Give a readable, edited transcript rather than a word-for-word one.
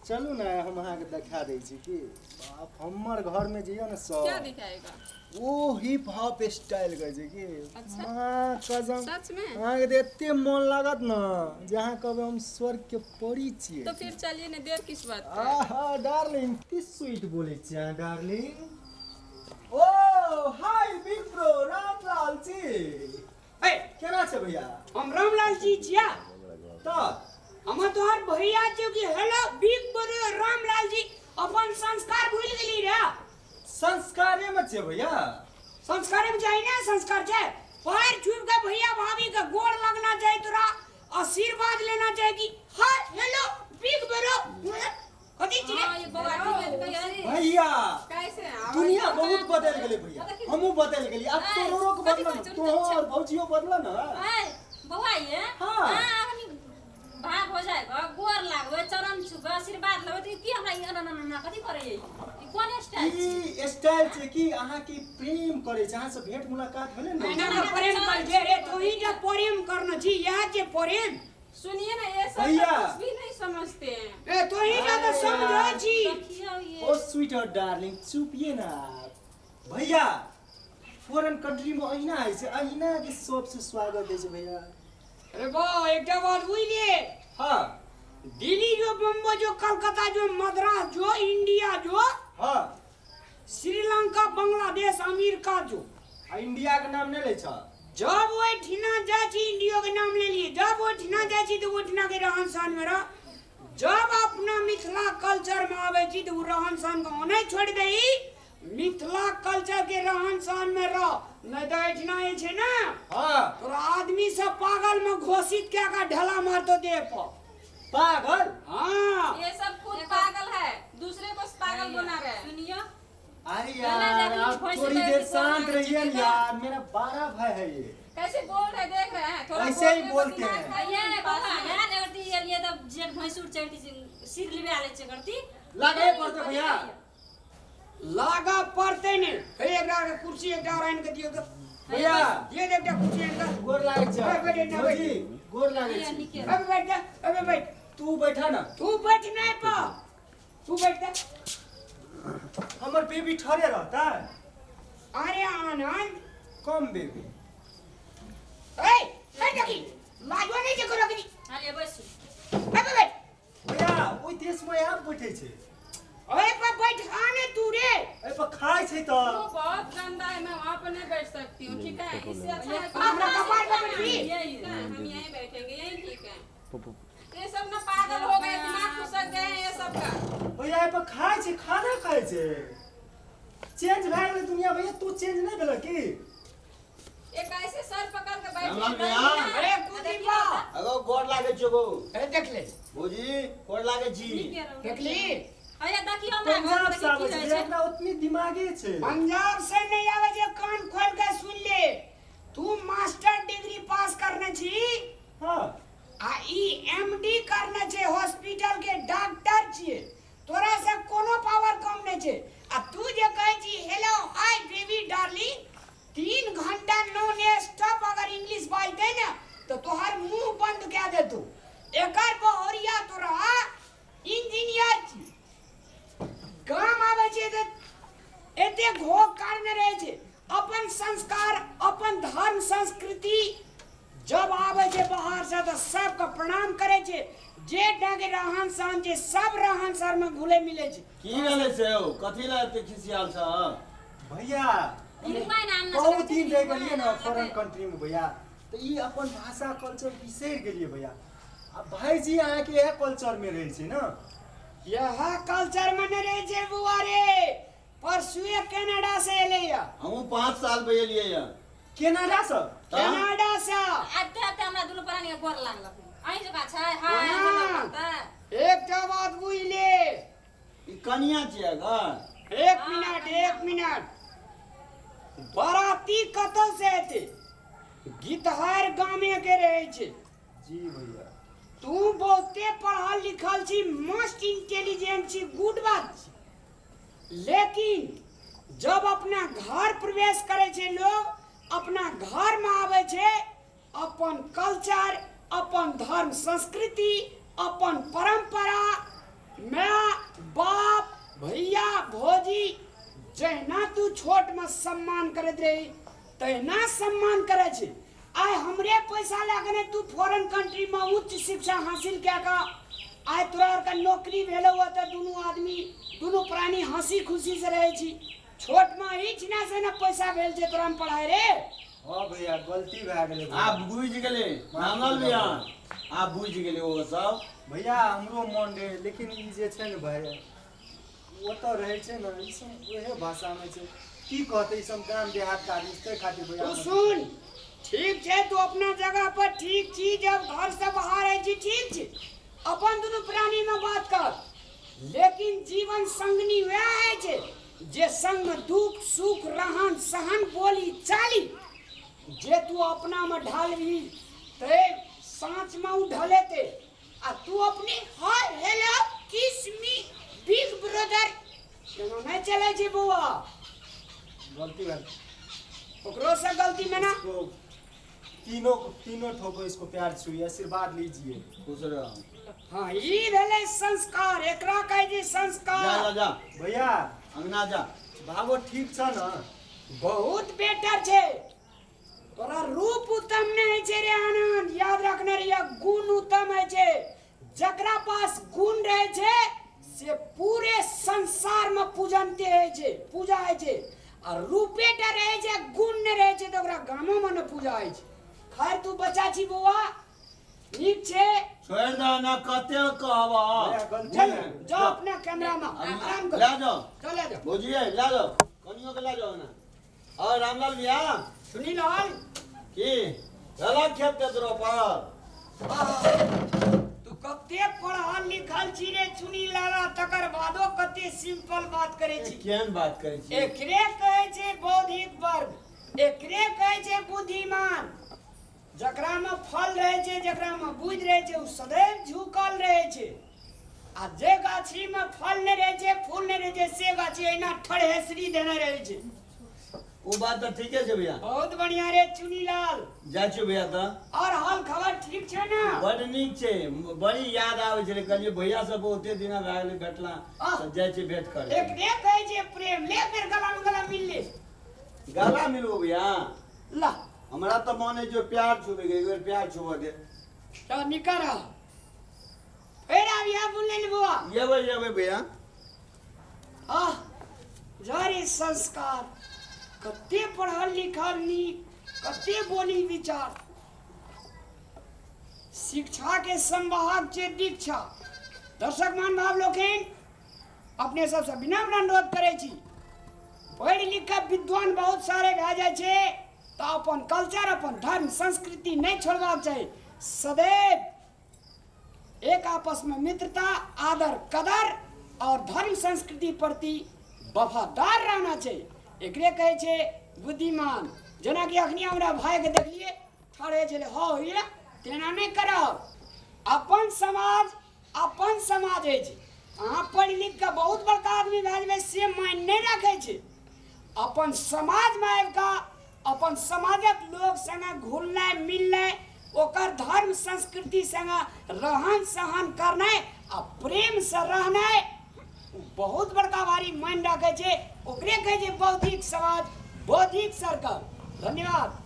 चलू ने हम अहाँके देखा दै छी कि बाप हमर घरमे जे यऽ ने क्या सब दिखाएगा? ओ हिप हॉप स्टाइल कहै छै कि। अच्छा। माँ कसम। सच में? अहाँके तऽ एते मोन लागत ने जे अहाँ कहबै हम स्वर्ग के परी छियै। तो फिर चलिए ना, देर किस बात का है? आहा डार्लिंग, की स्वीट बोलै छियै अहाँ डार्लिंग। ओ हाय बिग ब्रो रामलाल जी। ए। केना छै भैया? हम रामलाल जी छिया? तऽ हम तोहर भैया छियो कि hello big bro Ramlal ji? अपन संस्कार भूल गेली रे। संस्कारे में छियै भैया। संस्कारे में चाही ना, संस्कार छै पैर छुप के भैया भाभी के गोड़ लगना चाही, तोरा आशीर्वाद लेना चाही कि हाय हेलो बिग ब्रो कथी छी रे? हाँ, ये बौआ ठीक है, तो कहिए। भैया। कैसे आवाज? दुनिया बहुत बदल गेलै भैया, हमहूँ बदल गेली आब। ऐ, तोरो के कथी बदल कहै न छौ? तोहो और भौजियो बदल न। ऐ बौआ ये। हाँ। हाँ, अखनी भाग हो जाएगा, गोर लागबै, चरण छुबै, आशीर्वाद लेबै, तऽ ई की हमरा ई एना एना एना कथी करैए? ई कोन स्टाइल छै? ई स्टाइल छै कि अहाँके प्रेम करै छै, अहाँ से भेंट मुलाकात भेलै ने। ना ना प्रेम कर जे रे, तू ही जे प्रेम करना छी, यह जे प्रेम। सुनिए ना, ये सब भैया। तो कुछ भी नहीं समझते हैं। ए, तू ही ज्यादा समझै छी। देखियौ ये। ओ स्वीट हार्ट डार्लिंग, चुपिए ना भैया। फॉरेन कंट्री में अहिना होइ छै, अहिना के सबसे स्वागत होइ छै भैया। अरे बा, एकटा बात बुझलिए? हाँ। दिल्ली जो, बम्बई जो, कलकत्ता जो, मद्रास जो, इंडिया जो, हाँ, श्रीलंका, बांग्लादेश, अमेरिका जो। आ इंडिया के नाम नहि लै छ? जब ओहि ठिना जाइ छी, इंडियो के नाम ले लिए, जब ओहि ठिना जाइ छी तऽ ओहि ठिना के रहन सहन में रह। जब अपना मिथिला कल्चर में आबै छी तऽ ओ रहन सहन के ओने छोड़ि दही, मिथिला कल्चर के रहन सहन में रह, नहीं तऽ एहिठिना जे छै ने, तोरा आदमी सब पागल में घोषित कए के ढेला मारतो देह पर। पागल? हाँ। ये सब खुद पागल है, दूसरे को पागल बना रहे हैं। सुनियो। अरे पहले यार, जाके आप भैंस थोड़ी लेके देर गोर शांत लागै रहिए छै। ना यार, मेरा बड़ा भाई है ये। कैसे बोल रहे, देख रहे हैं थोड़ा। ऐसे ही बोलने को बोलते दिमाग हैं। है ये नहीं बौआ पास में। यार, अगर एलियै तऽ जेठ भैंसुर चढ़ती सिर लिबा लै छै करती। लागै पड़तै भैया। लागा पड़तै ने। हे, एकरा के कुर्सी एकटा और आनि के दियौ तऽ। भैया। दियौ तऽ एकटा कुर्सी आनि के। गोर लागै छै। बैठ, बैठ, बैठ। भौजी, गोर लागै ये छै। नीके। अबे बैठ जा, अबे बैठ। तू बैठा ना। तू बैठ नहीं पा, तू बैठ जा। हमर बेबी ठहरे रहता। अरे आनंद। Come baby. ए बैठ जा की लाजो नहीं छै करो की। हालिए बैसू। अबे बैठ। भैया, ओहि देशमे आब बैठे छै। ओए पर बैठ आने तू रे। एहि पर खाइ छै तऽ। वो बहुत गंदा है, मैं वहाँ पर नहीं बैठ सकती हूँ, ठीक है? इससे अच्छा है कि हमरा कपार पर बैठबी। यही। ठीक है, हम यहीं बैठेंगे, यहीं ठीक है। ये सब ना पागल हो गए, दिमाग खुसक गए हैं ये सब का। भैया, एहि पर खाइ छै, खाना खाइ छै। चेंज भए गेलै दुनिया भैया, तू चेंज नहि भेल की? ये कैसे सर पकड़ के बैठे रामलाल हैं, भैया। बैठिए ना। अरे कुदीपा। अगो गोर लागै छियौ गो। अरे देख ले। भौजी, गोर लागै छी। नीके रहू। देख ली। हैया देखियौ हमरा घर पंजाब मे से आबै की छै रहै भैया, छै। एकरा उतनी दिमागे छै। पंजाब से नहीं आवे जे, कान खोल के सुन ले, तू मास्टर डिग्री पास करने छी आ ई एमडी करने छै, हॉस्पिटल के डॉक्टर छियै, तोरा से कोनो पावर कम नहीं छै। आ तू जे कहै छी हेलो हाय बेबी डार्लिंग, 3 घंटा नॉन स्टॉप अगर इंग्लिश बाजतै ने तऽ तोहर मुंह बंद कए देतौ। एकर बहोरिया तोरा इंजीनियर छी, गाम आबै छै तऽ एते घोघ कारने रहै छै। अपन संस्कार, अपन धर्म, संस्कृति जब आबै छै बाहर से तऽ सबके प्रणाम करै छै। जे ढंग रहन सहन छै, सब रहन सहन में घुले मिले छै। की भेलै से यौ? कथी लए एते खिसियाल छ? भैया, हिरमाइन आनने बहुत छलै, दिन रहि गेलियै ने हिरमाइन फॉरेन कंट्री में भैया, तऽ ई अपन भाषा कल्चर बिसरि गेलियै भैया। आ भाईजी अहाँके इएह कल्चर में रहै छै ने? यह कल्चर में नहीं रहै छै बुआ रे, परसुए कनाडा से एलै या। हमहूँ 5 साल पे एलियै यऽ। कनाडा से? कनाडा से। आते आते हमरा दुनू प्राणी के गोर लागलक। अहीं जकाँ छै? हाय। हाँ। लगतै। एकटा बात बुझि ले। ई कनिया छियै घर? एक मिनट, एक मिनट। बराती कतौ से एतै, गीतहार गामे के रहै छै। जी भैया। तू बहुते पढ़ल लिखल छी, मोस्ट इंटेलिजेंट छी, गुड बात छी, लेकिन जब अपना घर प्रवेश करै छै लोग, अपना घरमे आबै छै, अपन कल्चर, अपन धर्म, संस्कृति, अपन परंपरा My बाप भैया भौजी जहिना तू छोट में सम्मान करैत रही तहिना सम्मान करै छै। आइ हमरे पैसा लए कऽ ने तू फॉरेन कंट्री में उच्च शिक्षा हासिल कए कऽ आइ तोरा आरके नौकरी भेलौ हँ तऽ दुनू आदमी दुनू प्राणी हंसी खुशी से रहै छी। छोट में एहि छिना से ने पैसा भेल छै तोरा में पढ़ाइ रे। हाँ भैया गलती भए गेलै भैया। आब बुझि गेलै रामलाल भैया, आब बुझि गेलै ओ सब। भैया हमरो मन रहै, लेकिन ई जे छै ने भाय ओतऽ रहै छै ने, ई सब उएह भाषामे छै, की कहतै ई सब गाम देहातके आदमी, ताहि खातिर भैया। तू सुन, ठीक छै, तू अपना जगह पर ठीक छी, जब घर से बाहर होइ छी ठीक छी, अपन दुनू प्राणी में बात कर, लेकिन जीवन संगनी वएह होइ छै जे संग में दुख सुख रहन सहन बोली चाली जे तू अपना में ढालबही ते साँच में उ ढलेते, आ तू अपने hi hello kiss me big brother केना नहीं चले छै बौआ। गलती भेल ओकरो से गलती में ना। इसको तीनों तीनों ठोको, इसको प्यार छुई, आशीर्वाद लीजिए। खुश रह। हाँ ई भेलै संस्कार, एकरा कहै छै संस्कार। जा जा जा भैया अंगना जा। भावो ठीक छ न? बहुत बेटर छै। तोरा रूप उत्तम नहीं छै रे आनंद, याद रखने रहिया, गुण उत्तम है छै। जकरा पास गुण रहे छै से पूरे संसार में पूजनते है छै, पूजा है छै। आ रूपे टा रहे छै गुण नहीं रहे छै तो ओकरा गामो में न पूजा है छै। खैर तू बच्चा छी बौआ, नीक छै। छोड़ि दह न, कते कहबह। भैया गलती चल भए गेल। जाओ अपना कैमरा में आराम कर, लए जाओ, चले जाओ भौजी लए जाओ, कनियो के लए जाओ ना। और रामलाल भैया सुनी लाल की गलत खेत के रोपल। तू कते पढ़ल लिखल छी रे चुनी लाला, तकर बादो कते सिंपल बात करे छी। केहन बात करै छी? एकरे कहै छै बौद्धिक वर्ग, एकरे कहै छै बुद्धिमान। जकरा में फल रहै छै, जकरा में बुद्धि रहै छै, ओ सदैव झुकल रहै छै। आ जे गाछी में फल नहि रहै छै, फूल नहि रहै छै, से गाछी एहिना ठड़हेसरी देने रहै छै। ओ बात तऽ ठीके छै भैया। बहुत बढ़िया रे चुनीलाल। जाइ छियौ भैया तऽ। और हाल खबर ठीक छै ने? बड नीक छै, बड़ी याद आबै छलै, कहलियै भैया सब बहुते दिना भए गेलै भेटला, तऽ जाइ छियै भेंट करै। एकरे कहै छै प्रेम। ले फेर गला में गला मिल ले। गला मिलबो भैया? ला। हमरा तऽ मन है जो प्यार छुबे के, एक बेर प्यार छुबऽ दे। तऽ निकर आ। फेर आबिया बोलने ले बौआ। येबै येबै भैया। आह जरे संस्कार, कते पढ़ल लिखल नीक, कते बोली विचार। शिक्षा के संवाहक छै दीक्षा। दर्शक महानुभाव लोकनि, अपने सबसँ विनम्र अनुरोध करै छी, पढ़ि लिख कऽ विद्वान बहुत सारे भए जाइ छै तऽ अपन कल्चर अपन धर्म संस्कृति नहि छोड़बाक चाही। सदैव एक आपस में मित्रता, आदर कदर और धर्म संस्कृति प्रति वफादार रहना चाहिए। एकरे कहै छै बुद्धिमान। जेनाकि अखनी हमरा भाई के देखलिए ठाढ़े छलै, हौ ये तेना नहि करब। अपन समाज अपन समाज अछि। अहाँ पढ़ि लिख कऽ बहुत बड़का आदमी भए जेबै से मानि नहि रखै छै। अपन समाजमे आबि कऽ अपन समाजक लोक संगे घुलनाइ मिलनाइ, ओकर धर्म संस्कृति संगे रहन सहन करनाइ आ प्रेमसँ रहनाइ बहुत बड़का भारी मानि रखै छै। ओकरे कहै छै बौद्धिक समाज, बौद्धिक सर्कल। धन्यवाद।